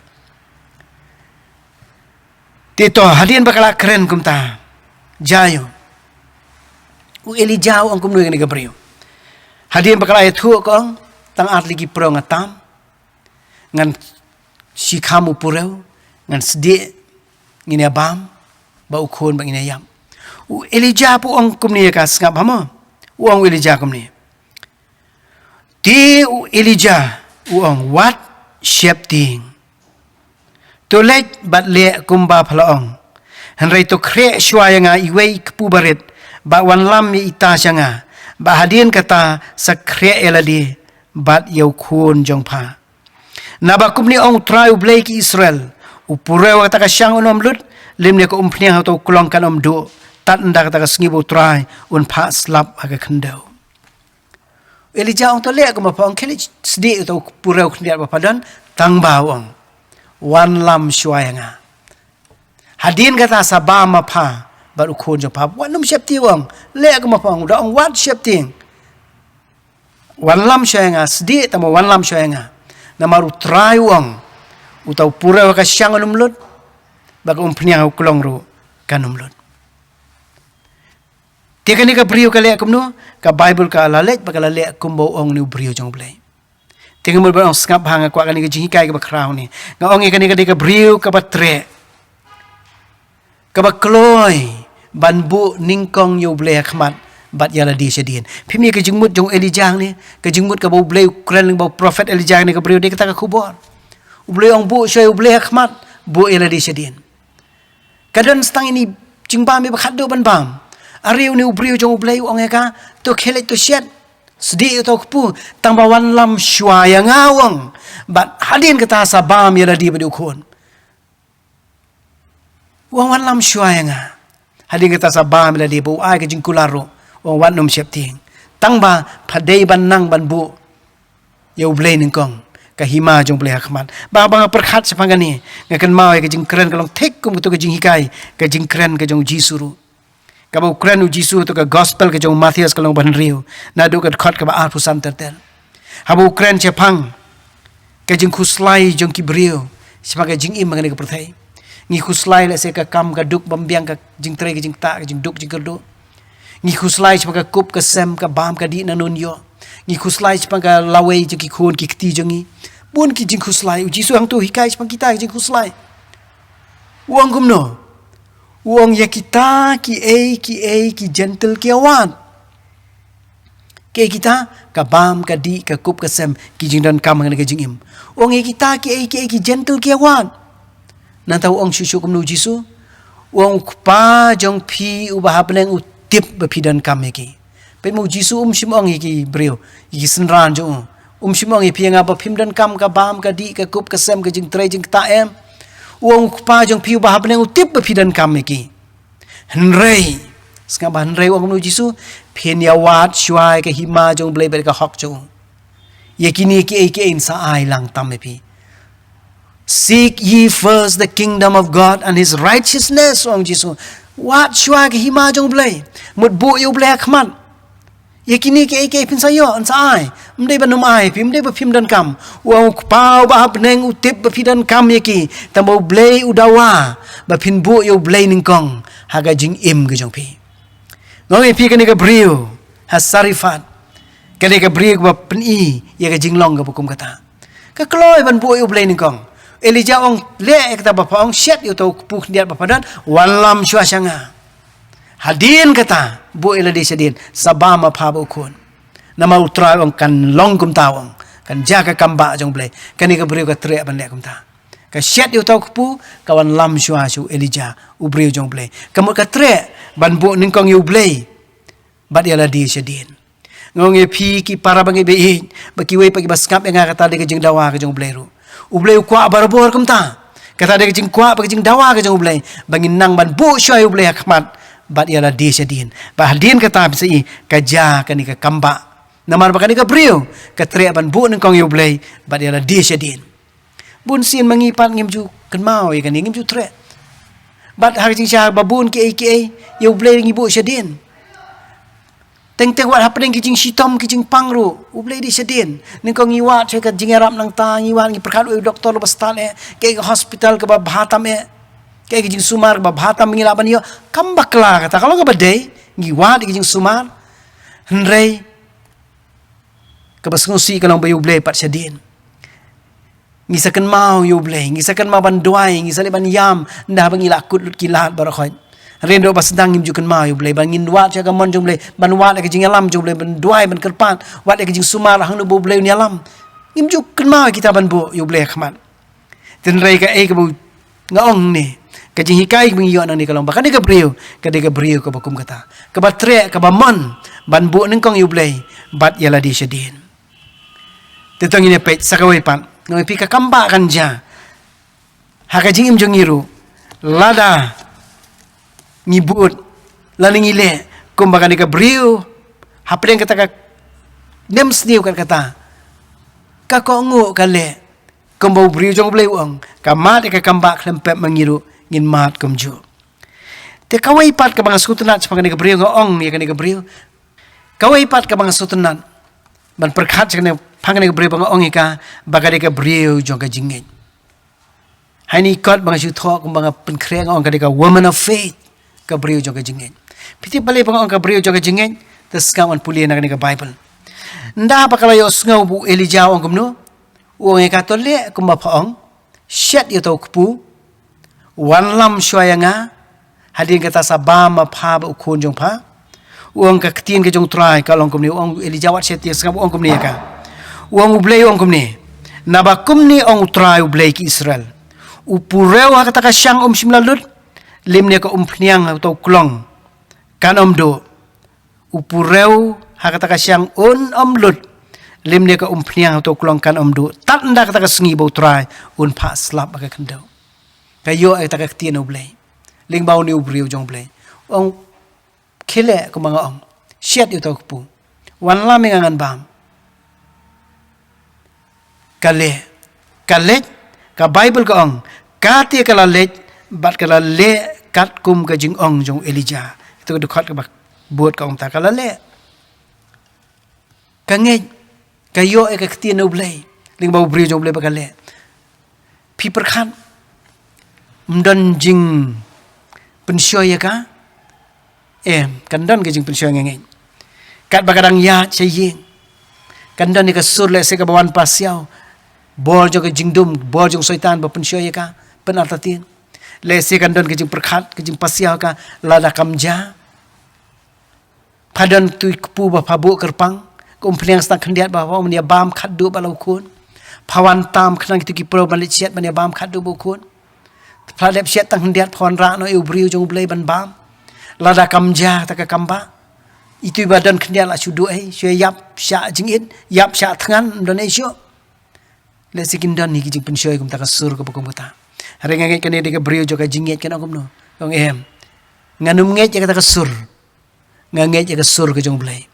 Te to, hadien ba ka la kren kumta, jia ïa u, u Elijah u ong kumno ïa kane ka briew. Hadien ba ka la ïathuh, ka ong, tang ar tylli ki purew nga tam, ngan shikham u purew, ngan sdieh, ngin ïa bam, bad u khun bad ngin ïa ïap. U Elijah pat u ong kumne ïa ka, sngap ha mo. U ong u Elijah kumne. Te u Elijah u ong, wat sheptieng. To leit bad leh kumba pha la ong. Hynrei to khreh shuwa ïa nga iwei i kpu barit, bad wanlam ïa ita sha nga, bad hadien kata sa khreh ïa lade bad ïa u khun jong pha. Naba kumne ong U Trai U Blei ki Israel, u purew ha kata ka shang un ym lut, lymne ka umphniang ha uta u klong kan ym duh, tad ynda kata ka sngi ba U Trai un phah slap ha ka khyndew. Elijah ong to leh kumba pha ong, khie leit sdieh uta u purew khyndiat ba pha don, tangba u ong, wanlam shuwa ïa nga. Hadien kata sa bam ma pha bad u khun jong pha. Wat nym sheptieng, u ong, leh kumba pha ong, u da ong wat sheptieng. Wanlam shuwa ïa nga, sdieh tangba wanlam shuwa ïa nga. Namar U Trai u ong, uta u purew ha ka shang un ym lut, bad ka umphniang ha u klong ruh kan ym lut. Te kane ka briew ka leh kumno? Ka Baibl ka la leh, ba ka la leh kumba u ong une u briew jong U Blei. Te nga mut ban ong, sngap bha, nga kwah kane ka jinghikai kaba khraw ne. Nga ong ïa kane ka dei ka briew kaba treh, kaba kloi ban buh nyngkong ïa U Blei ha khmat bad ïa lade shadien. Phim ïa ka jingmut jong u Elijah ne, ka jingmut kaba U Blei u kren lyngba u prophet Elijah ne, ka briew dei kata ka khubor. U Blei u ong buh shuwa ïa U Blei ha khmat, buh ïa lade shadien. Ka don sa tang ine i jingbam iba khatduh ban bam. Are une u briew jong U Blei u ong ïa ka, to khie leit to shet, sdieh uta u kpu, tangba wanlam shuwa ïa nga, u ong. Bad hadien kata sa bam ïa lade bad ïa u khun. U ong wanlam shuwa ïa nga. Hadien kata sa bam ïa lade bad u ai ka jingkular ruh. U ong wat nym sheptieng. Tangba pha dei ban nang ban buh ïa U Blei nyngkong, ka hima jong U Blei ha khmat. Ba, ba nga pyrkhat shaphang kane, nga kynmaw ïa ka jingkren ka long thik kum kato ka jinghikai, ka jingkren ka jong U Jisu ruh. Kaba u kren U Jisu, to ka gospel ka jong u Mathaios ka lynnong ba hynriew, naduh ka dkhot kaba arphew san ter ter. Haba u kren shaphang ka jingkhuslai jong ki briew shaphang ka jingim ha kane ka pyrthei. Ngi khuslai lehse ka kam ka duk bym biang, ka jingtrei ka jingktah, ka jingduk jingkyrduh. Ngi khuslai shaphang ka kup ka sem, ka bam ka dih, nangno ïoh. Ngi khuslai shaphang ka lawei jong ki khun ki kti jong ngi. Bun ki jingkhuslai. U Jisu hangto u hikai shaphang kita ki jingkhuslai. U ong kumno? U ong ïa kita kiei kiei ki Jentil ki ïa wad. Kiei kita? Ka bam, ka dih, ka kup ka sem, ki jingdonkam ha kane ka jingim. U ong ïa kita kiei kiei ki Jentil ki ïa wad. Nangta u ong shuh shuh kumno U Jisu? U ong, U Kpa jong phi uba ha bneng u tip ba phi donkam ïa ki. Peit mo, U Jisu um shym ong ïa ki briew, ïa ki synran jong u. Um shym ong ïa phi ïa nga ba phim donkam ka bam, ka dih, ka kup ka sem, ka jingtrei jingktah, em. U ong, U Kpa jong phi uba ha bneng u tip ba phi donkam ïa ki. Hynrei, sngap bha, hynrei u ong kumno U Jisu? Phin ïa wad shuwa ïa ka hima jong U Blei bad ka hok jong u. Ïa kine kiei kiei yn sa ai lang tam ïa phi. "Seek ye first the kingdom of God and his righteousness," ong Jisu. Wad shuwa ka hima jong U Blei. Mut buh ïa U Blei ha khmat. Ïa kine kiei kiei phin sa ïoh, yn sa ai. Ym dei ba nym ai phi, ym dei ba phim donkam. U ong, U Kpa uba ha bneng u tip ba phi donkam ïa ki. Tang ba U Blei u dawa ba phin buh ïa U Blei nyngkong ha ka jingim ka jong phi. Nga ong ïa phi, kane ka briew ha Sarefat, kane ka briew kaba pyni ïa ka jinglong kaba kum kata. Ka kloi ban buh ïa U Blei nyngkong. Elijah u ong, leh ïa kata ba pha ong, shet ïa uta u kpu khyndiat ba pha don, wanlam shuwa sha nga. Hadien kata, buh ïa lade shadien, sa bam ma pha bad u khun. Namar U Trai u ong kan long kumta, u ong kan jia ka kam bah jong U Blei. Kane ka briew ka treh ban leh kumta. Ka shet ïa uta u kpu, ka wanlam shuwa sha u Elijah, u briew jong U Blei. Ka mut ka treh ban buh nyngkong ïa U Blei bad ïa lade shadien. Nga ong ïa phi ki para bangeit ba ïeit, ba kiwei pat kiba sngap ïa nga, kata dei ka jingdawa ka jong U Blei ruh. U Blei u kwah barabor kumta. Kata dei ka jingkwah bad ka jingdawa ka jong U Blei, ba ngin nang ban buh shuwa ïa U Blei ha khmat bad ïa lade shadien. Ba hadien kata, phi sa i, ka jia kane ka kam bah. Namar ba kane ka briew ka treh ban buh nyngkong ïa U Blei bad ïa lade shadien. Bun sien ma ngi pat ngim ju kynmaw ïa kane, ngim ju treh. Bad ha ka jingshah ba bun kiei kiei, ïa U Blei ngi buh shadien. Teng teng wat hapdeng ki jingshitom ki jingpang ruh, U Blei dei shadien. Nyngkong ngi wad sha ka jingïarap nangta, ngi wad, ngi pyrkhat, u doktor u ba stad eh, kaei ka hospital kaba bha tam eh, kaei ka jingsumar kaba bha tam ngi lah ban ïoh. Kam bakla kata, ka long kaba dei, ngi wad ïa ka jingsumar. Hynrei kaba sngewsih ka long ba ïa U Blei pat shadien. Ngi sa kynmaw ïa U Blei, ngi sa kynmaw ban duwai, ngi sa leh ban ïam, ynda ba ngi la kut lut ki lad baroh khoit. Hynrei naduh ba sdang ngim ju kynmaw ïa U Blei, ba ngin wad sha ka mon jong U Blei, ban wad ïa ka jingïalam jong U Blei, ban duwai, ban kyrpad, wad ïa ka jingsumar ha kano ba U Blei un ïalam. Ngim ju kynmaw ïa kita ban buh ïa U Blei ha khmat. Hynrei kaei kaba nga ong ne, ka jinghikai kaba ngi ïoh nangne ka long ba kane ka briew ka dei ka briew kaba kum kata, kaba treh, kaba mon ban buh nyngkong ïa U Blei bad ïa lade shadien. Te to ngin ïa peit sa kawei pat. Nga ong ïa phi, ka kam bah kan jia ha ka jingim jong ngi ruh, lada ngi bud, lada ngi leh kumba kane ka briew, hapdeng kata ka nemsniew kat kata, ka kohnguh ka leh kumba u briew jong U Blei u ong, ka mad ïa ka kam bah khlem pep, ma ngi ruh ngin mad kumjuh. Te kawei pat kaba nga sngewtynnat shaphang kane ka briew, nga ong ïa kane ka briew, kawei pat kaba nga sngewtynnat ban pyrkhat shaphang kane ka briew, ba nga ong ïa ka ba ka dei ka briew jong ka jingngeit. Ha ine i kot ba nga shu thoh kumba nga pynkhreh, nga ong ka dei ka woman of faith, ka briew jong ka jingngeit. Phi tip balei ba nga ong ka briew jong ka jingngeit? Te sngap, wan pule na kane ka Baibl. Ynda ba ka la ïohsngew ba u Elijah u ong kumno, u ong ïa ka, to leh kumba pha ong, shet ïa uta u kpu, wanlam shuwa ïa nga, hadien kata sa bam ma pha bad u khun jong pha. U ong, ka ktien ka jong U Trai ka long kumne, u ong, Elijah, wat shet ïa, sngap, u ong kumne ïa ka. U ong, U Blei u ong kumne, naba kumne ong U Trai U Blei ki Israel, u purew ha kata ka shang um shym la lut, lymne ka umphniang ha uta u klong kan ym duh. U purew ha kata ka shang un ym lut, lymne ka umphniang ha uta u klong kan ym duh, tad ynda kata ka sngi ba U Trai un phah slap ha ka khyndew. Ka ïoh ïa kata ka ktien U Blei lyngba une u briew jong U Blei. U ong, khie leh kumba nga ong, shet ïa uta u kpu, wanlam ïa nga, ngan bam. Ka leh, ka leit, ka Baibl ka ong, ka te ka la leit bad ka la leh katkum ka jingong jong u Elijah. Ito ka dkhot kaba bud ka ong ta, ka la leh. Ka ngeit, ka ïoh ïa ka ktien U Blei lyngba u briew jong U Blei ba ka leh. Phi pyrkhat, ym don jingpynshoi ïa ka? Em, kan don ka jingpynshoi, nga ngeit. Katba ka dang ïaid sha ïing, kan don ïa ka sur lehse kaba wan pasiaw, bor jong ka jingdum, bor jong Soitan ba pynshoi ïa ka, pynartatien. Lehse kan don ka jingpyrkhat, ka jingpasiaw ïa ka, lada kam jia. Pha don tu i kpu ba pha buh kyrpang, ka umphniang sdang khyndiat ba pha ong ban ïa bam khatduh bad la u khun. Pha wan tam khnang kitu ki briew ban leit shet ban ïa bam khatduh bad u khun. Pha la dep shet tang khyndiat, pha wanrah noh ïa u briew jong U Blei ban bam. Lada kam jia kata ka kam bah, itu i ba don khyndiat la shu duh ei, shu ïap shah jingit, ïap shah thngan, ym don ei shuh. Lehse kin don hi ki jingpynshoi kumta, ka sur kaba kum kata. Hynrei nga ngeit kane dei ka briew jong ka jingngeit, kan ong kumno? Ong em, ngan ym ngeit ïa kata ka sur. Nga ngeit ïa ka sur ka jong U Blei.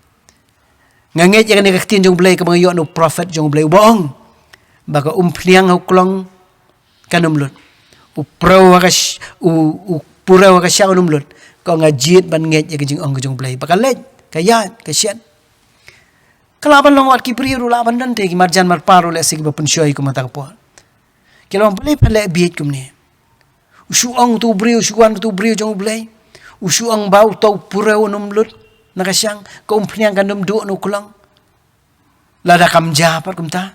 Nga ngeit ïa kane ka ktien jong U Blei kaba nga ïoh na u prophet jong U Blei, uba ong ba ka umphniang ha u klong kan ym lut. U purew ha ka sh-, u, u purew ha ka shang un ym lut. Ka ong nga jied ban ngeit ïa ka jingong ka jong U Blei. Ba ka leit, ka ïaid, ka shet. Ka lah ban long wat ki briew ruh lah ban don te ki marjan marpa ruh lehse kiba pynshoi kum kata ka por. Ki la ong balei pha leh bieit kumne. U shu ong uto u briew, u shu wan uto u briew jong U Blei. U shu ong ba uto u purew un ym lut na ka shang, ka umphniang kan ym duh na u klong. Lada kam jia pat kumta,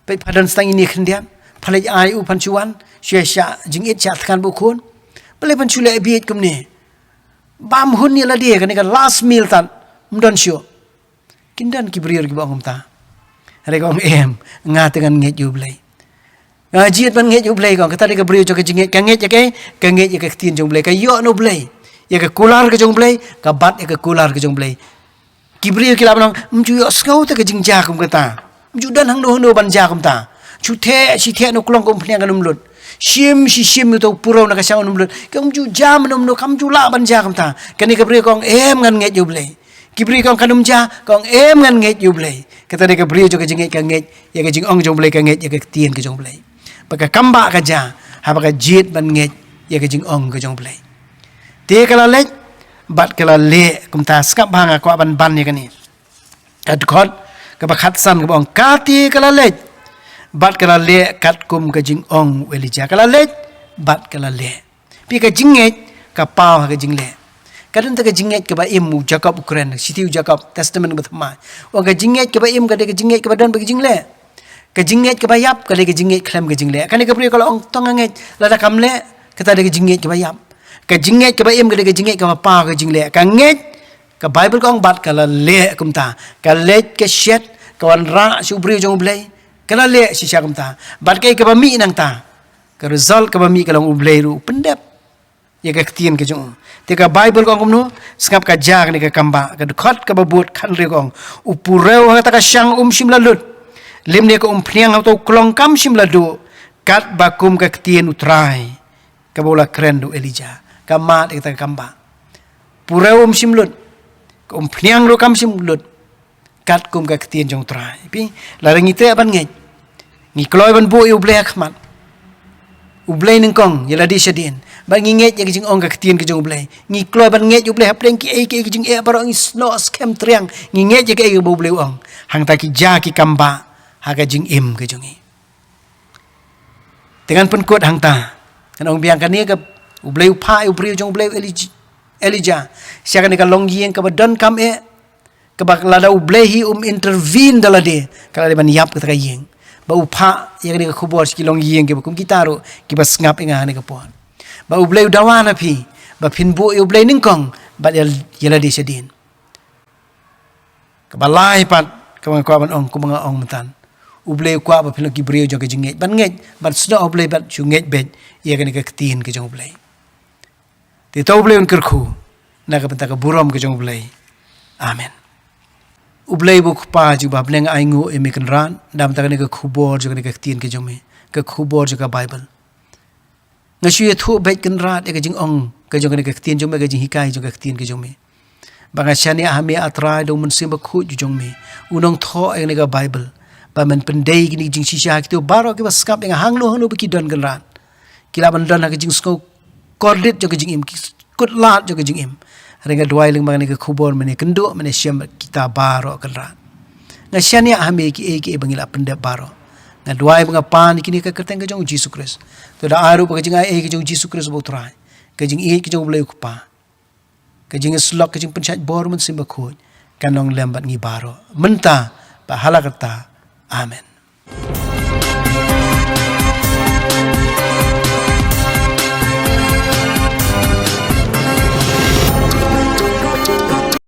peit pha don tang ine khyndiat, pha leit ai u phan shu wan, shu ïa shah jingit shah thngan bad u khun. Balei phan shu leh bieit kumne. Bam hun ïa lade, kane ka last meal tad, ym don shuh. Kin don ki briew kiba ong kumta. Hynrei ka ong em, nga te ngan ngeit ïa U Blei. Nga jied ban ngeit ïa U Blei, ka ong. Kata dei ka briew jong ka jingngeit, ka ngeit ïa kaei, ka ngeit ïa ka ktien jong U Blei, ka ïoh na U Blei. Ïa ka kular ka jong U Blei, ka bat ïa ka kular ka jong U Blei. Ki briew ki lah ban ong, ym ju ïohsngew te ka jingjia kum kata. Ym ju don hangno hangno ban jia kumta. Shu theh, shi theh na u klong ka umphniang kan ym lut. Shim, shi shim uto u purew na ka shang un ym lut. Ka ym ju jia mynno mynno, kam ju lah ban jia kumta. Kane ka briew ka ong em ngan ngeit ïa U Blei. Ki briew ka ong kan ym jia, ka ong em ngan ngeit ïa U Blei. Kata dei ka briew jong ka jingngeit, ka ngeit ïa ka jingong jong U Blei, ka ngeit ïa ka ktien ka jong U Blei. Ba ka kambah ka jia, haba ka jied ban ngeit ïa ka jingong ka jong U Blei. Te ka la leit bad ka la leh, kumta sngap bha, nga kwah ban ban ïa kane. Ka dkhot kaba khatsan kaba ong, ka te ka la leit bad ka la leh katkum ka jingong u Elijah. Ka la leit bad ka la leh. Phi, ka jingngeit ka paw ha ka jingleh. Ka don te ka jingngeit kaba im, u Jakob u kren, shithi u Jakob, Testament ba thymmai. Ong ka jingngeit kaba im ka dei ka jingngeit kaba don bad ka jingleh. Ka jingngeit kaba ïap ka dei ka jingngeit khlem ka jingleh. Kane ka briew ka la ong tang nga ngeit, lada kam leh, kata dei ka jingngeit kaba ïap. Ka jingngeit kaba im ka dei ka jingngeit kaba paw ha ka jingleh. Ka ngeit, ka Baibl ka ong bad ka la leh kumta. Ka leit ka shet, ka wanrah sha u briew jong U Blei. Ka la leh shisha kumta. Bad kaei kaba mih nangta, ka result kaba mih ka long U Blei ruh u pyndep ïa ka ktien ka jong u. Te ka Baibl ka ong kumno, sngap ka jia kane ka kambah, ka dkhot kaba bud khathynriew ka ong, u purew ha kata ka shang um shym la lut, lymne ka umphniang ha uto u klong kam shym la duh, katba kum ka ktien U Trai kaba u la kren da u Elijah. Ka mad ïa kata ka kambah. Purew um shym lut, ka umphniang ruh kam shym lut, katkum ka ktien jong U Trai. Phi, lada ngi treh ban ngeit, ngi kloi ban buh ïa U Blei ha khmat. U Blei nyngkong ïa lade shadien. Bad ngi ngeit ïa ka jingong ka ktien ka jong U Blei. Ngi kloi ban ngeit ïa U Blei hapdeng kiei kiei ki jingeh baroh, ngi snoh skhem triang. Ngi ngeit ïa kaei kaba U Blei u ong. Hangta ki jia ki kambah ha ka jingim ka jong ngi. Te ngan pynkut hangta. Ngan ong biang kane ka, U Blei u phah ïa u briew jong U Blei u Elij-, Elijah sha kane ka longïing kaba donkam eh, kaba lada U Blei hi um intervene da lade, ka la dei ban ïap kata ka ïing. Ba u phah ïa kane ka khubor sha ki longïing kiba kum kita ruh kiba sngap ïa nga ha kane ka por. Ba U Blei u dawa na phi ba phin buh ïa U Blei nyngkong bad ïa, ïa lade shadien. Kaba lai pat, kaba nga kwah ban ong, kumba nga ong mynta, U Blei u kwah ba phin long ki briew jong ka jingngeit, ban ngeit, ban snoh ha U Blei bad shu ngeit beit ïa kane ka ktien ka jong U Blei. Te to U Blei un kyrkhu na ka bynta ka burom ka jong U Blei. Amen. U Blei uba U Kpa jong ngi ba ha bneng, nga ainguh ïa me Kynrad, da ka bynta kane ka khubor jong kane ka ktien ka jong me, ka khubor jong ka Baibl. Nga shu ïathuh beit Kynrad ïa ka jingong ka jong kane ka ktien jong me, ka jinghikai jong ka ktien ka jong me. Ba nga shaniah ha me, A Trai, da U Mynsiem Bakhuid u jong me, un nongthoh ïa kane ka Baibl, ba men pyndei kine ki jingshisha ha kito baroh kiba sngap ïa nga, hangno hangno ba ki don Kynrad. Ki lah ban don ha ka jingsngew kordit jong ka jingim, ki kut lad jong ka jingim. Hynrei nga duwai lyngba kane ka khubor men ïakynduh, men ïashem bad kita baroh Kynrad. Nga shaniah ha me kiei kiei ba ngi la pyndep baroh. Nga duwai ba nga pan ïa kine ha ka kyrteng ka jong U Jisu Khrist. To da ai ruh ba ka jingaiei ka jong U Jisu Khrist uba U Trai, ka jingïeit ka jong U Blei U Kpa, ka jingïasyllok, ka jingpynshait bor U Mynsiem Bakhuid kan long lem bad ngi baroh, mynta bad hala karta. Amen.